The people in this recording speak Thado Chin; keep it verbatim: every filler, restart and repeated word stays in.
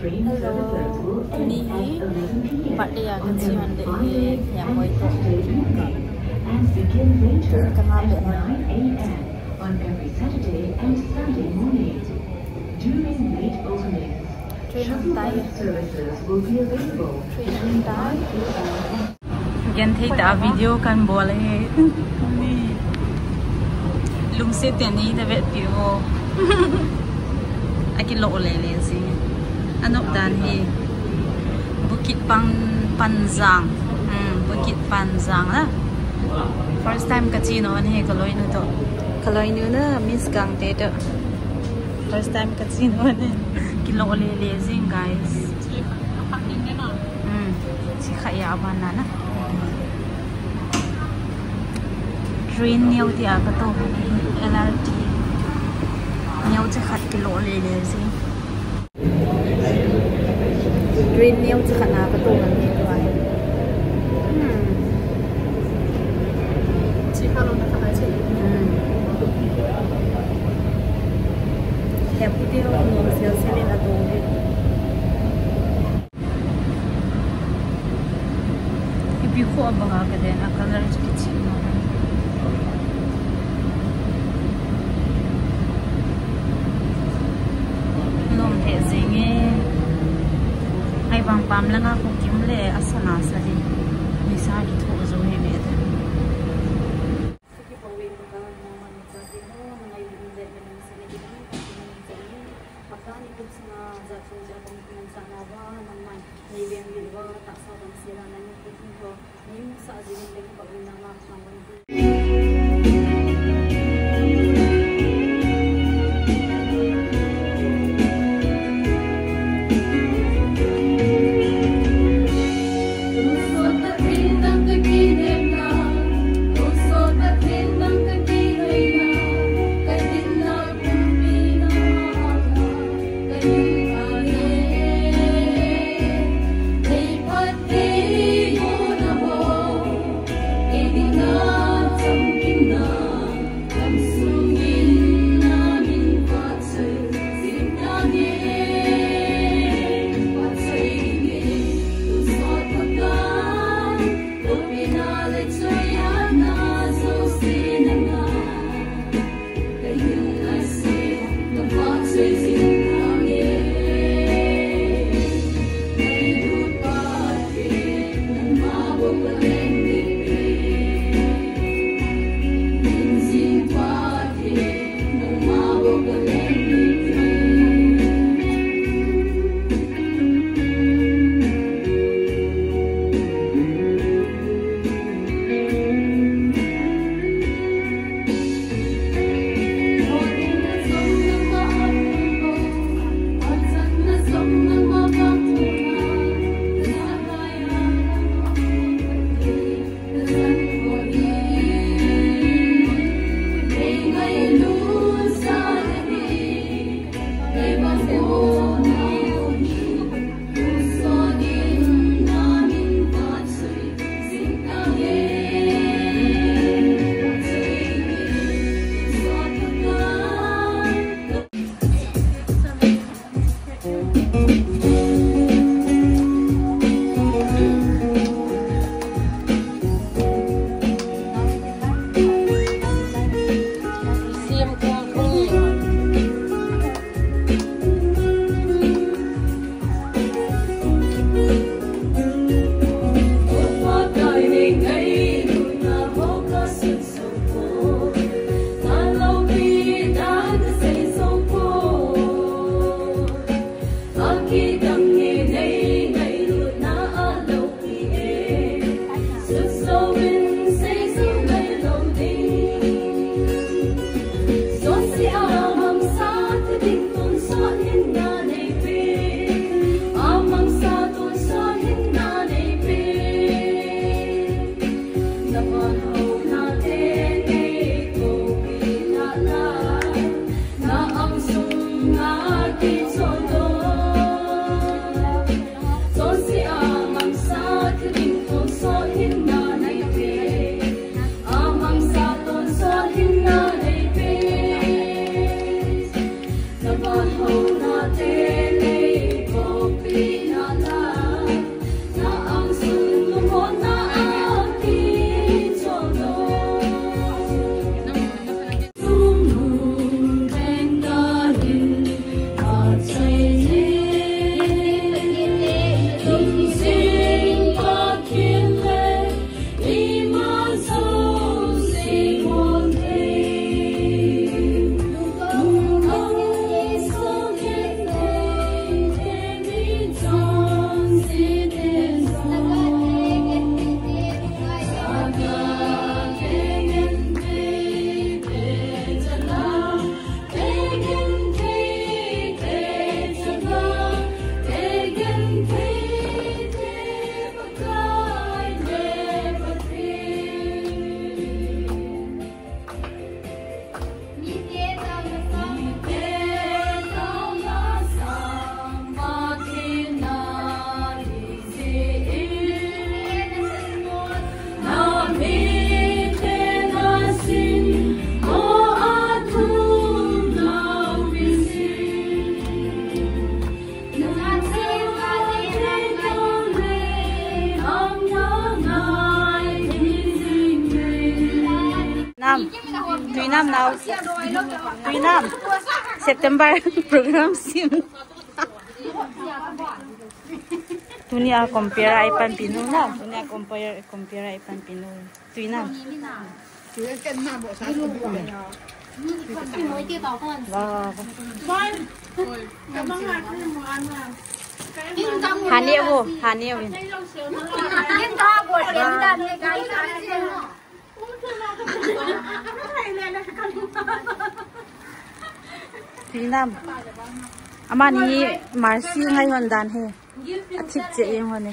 Hello, ni hi birthday a kache hon ding ahi, hia moi to. And begin later at nine A M on every Saturday and Sunday morning. During late openings, shuttle bus services will be available between nine A M. Genthei tah a video kan bol e. Lungset tah in nei vetpi uvin. Akilou lele jing. Anop dan hi. Bukit Pan-, Panjang. Hmm, Bukit Panjang la. First time kache nom ahi kaloinu to. Kaloinu na Miss Gangte to. First time kache nom ahi. Kilou lele jing, guys. Hmm, chi kha ya ban na na. Train neo tia kato, L R T. Neo chi khat kilou lele jing. Train neo chi khat na kato na ni tua. Hmm. Chi kha lo na kha na chi. Hmm. Happy day ho, nom sel sel in ato. Ipi kho abang a kaden a color chu kichih mo. Nom thei jing e. Ahivang pam langa kho kim le asana sa di. Nisa kitho jo hi be. Tuinam nao. Tuinam. September program sim. Tunia compare ai panpi nu na. Tunia compare, compare ai panpi nu. Tuinam. Wow. Hane wo, hane win. Tuinam. Amani Mercy ngai hon dan he. Athip che eng hon e.